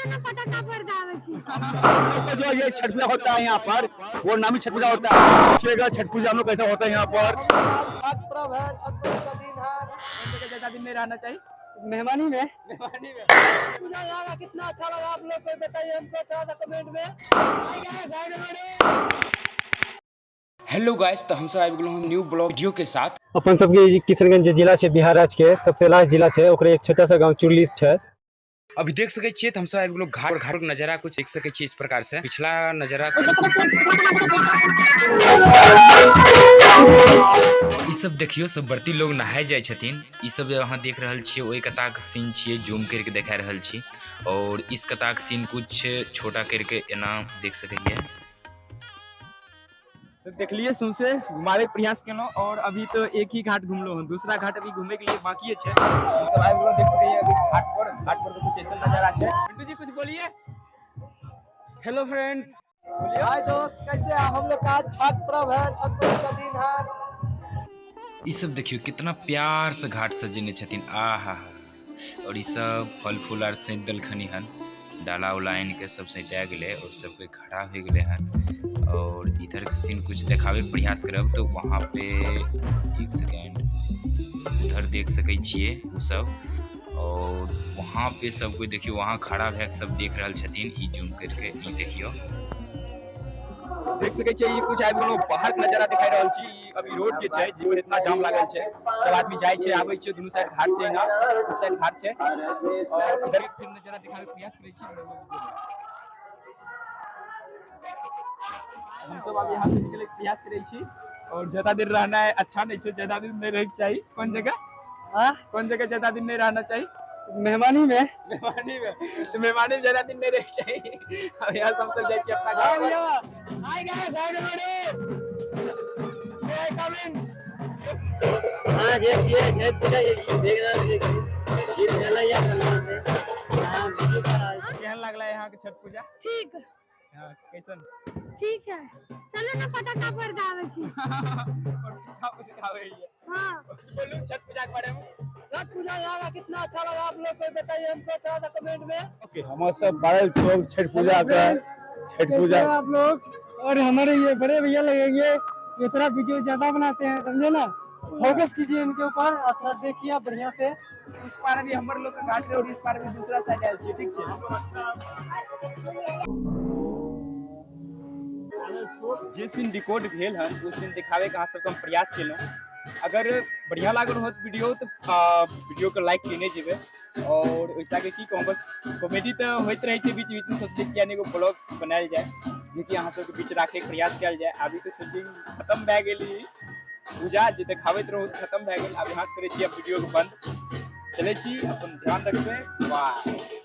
ना पटाखा फोड़ के आवे छी। लोग का जो ये छठ पूजा होता है यहाँ पर, वो नामी छठ पूजा होता है। देखिएगा छठ पूजा हम लोग कैसा होता है यहाँ पर। छठ पर्व है, छठ पर्व का दिन है। ज्यादा दिन नहीं रहना चाहिए मेहमानी में मेहमानी में। पूजा यहाँ कितना अच्छा लगा आप लोग को बताइए हमको थोड़ा सा कमेंट में। हेलो गाइस, तो हम सब आबि गेलहुँ न्यू ब्लॉग वीडियो के साथ। अपन सबके किशनगंज जे जिला छै बिहार राज्य के सबसे लास्ट जिला छै, ओकरे एक छोटा सा गांव चुरली छै। अभी देख सके छियै तऽ हम सब आबि गेलहुँ घाट और घाटक नजारा कुछ देख सके छियै इस प्रकार से। पिछला नजारा ई सब देखियो, सब व्रती लोग नहाय जाय छथिन। ई सब जे अहाँ देख रहल छियै ओहि कताक सीन छियै, जूम करके देखा रहल छी। और इस कताक सीन कुछ छोटा करके एना देख सके छियै। तो देखलिए सौंसे घुमावे के प्रयास केलहुँ और अभी तो एक ही घाट घुमलहुँ हन, दूसरा घाट अभी घूमे के लिए बाकी छै। सब आबि गेलहुँ, देख सकैए अभी घाट पर। घाट पर तो कुछ ऐसा नजारा छै। पिंटू जी कुछ बोलिए। हेलो फ्रेंड्स, हाय दोस्त, कैसे हैं? हम लोग का आज छठ पर्व है, छठ पर्व का दिन है। ई सब देखियो कितना प्यार से घाट सजेने छथिन, आहा। और ई सब फल फूल आर सैंत देलखनी हन, डाला उला आनि के सब सैंता गेलै और सब कोई खड़ा हो गेलै हन। और इधर के सीन कुछ देखावे के प्रयास करब तो वहाँ पे एक सेकेंड उधर देख सकै छियै उ सब। और वहाँ पे सब कोई देखियो वहाँ खड़ा भए के सब देख रहल छथिन। ई जूम करके ई देखियो देख सकै छियै ई कुछ आबि गेलहुँ बाहर के नजारा दिखाई रहल छी। ई अभी रोड जे छै जे इतना जाम लागल छै, सब आदमी जाइ छै आबै छै, दुनू साइड घाट छै, एना उस साइड घाट छै। और इधर फिर नजारा दिखावे के प्रयास करै छी। हम सब अभी यहाँ से निकले के प्रयास करै छी। और ज्यादा देर रहना है अच्छा नहीं छै, ज्यादा दिन नहीं रहके चाही। कोन जगह? हाँ? कोन जगह ज्यादा दिन नहीं रहना चाहिए? मेहमानी में। मेहमानी में तो मेहमानी में ज्यादा दिन नहीं रहके चाही। अब यहाँ से हम सब जाइ छी अपना घर पर। Hi guys, hi everybody, coming. हां जे छियै छठ पूजा देख रहल छियै, गीत चलैया बढ़िया से। हां, केहन लागला यहाँ के छठ पूजा? ठीक। हाँ, कैसन? ठीक छै। चलू ना पटाखा फोड़ के आवे छी। हाँ। बोलू छठ पूजा के बारे में। छठ पूजा यहाँ कितना अच्छा लगा आप लोग को बताइए हमको थोड़ा सा कमेंट में। ओके, हम सब बारह लोग छठ पूजा का, छठ पूजा आप लोग और हमारे ये बड़े भैया लगेंगे, ये थोड़ा वीडियो ज्यादा बनाते हैं, समझे ना। फोकस कीजिए इनके ऊपर और थोड़ा देखिए आप बढ़िया से। उस पार भी हमर लोग के घाट रहे और इस पार भी दूसरा साइड आयल छी, ठीक छै। जे सीन रिकॉर्ड भेल हन ओ सीन दिखावे के अहाँ सबके हम प्रयास केलहुँ। अगर बढ़िया लागल होत वीडियो तो वीडियो के लाइक केने जेबै। और ओइसा के की कहूँ, बस कॉमेडी तो होइत रहै छै बीच बीच में, सोचलियै किया नहि एगो ब्लॉग बनायल जाय जेकि अहाँ सबके बीच राखै के प्रयास कयल जाय। अभी तऽ शूटिंग खत्म भए गेली, पूजा जे देखाबैत रहू खत्म भए गेल। आब यहाँ करै छी अब वीडियो के बंद। चलै छी, अपन ध्यान रखबै, बाय।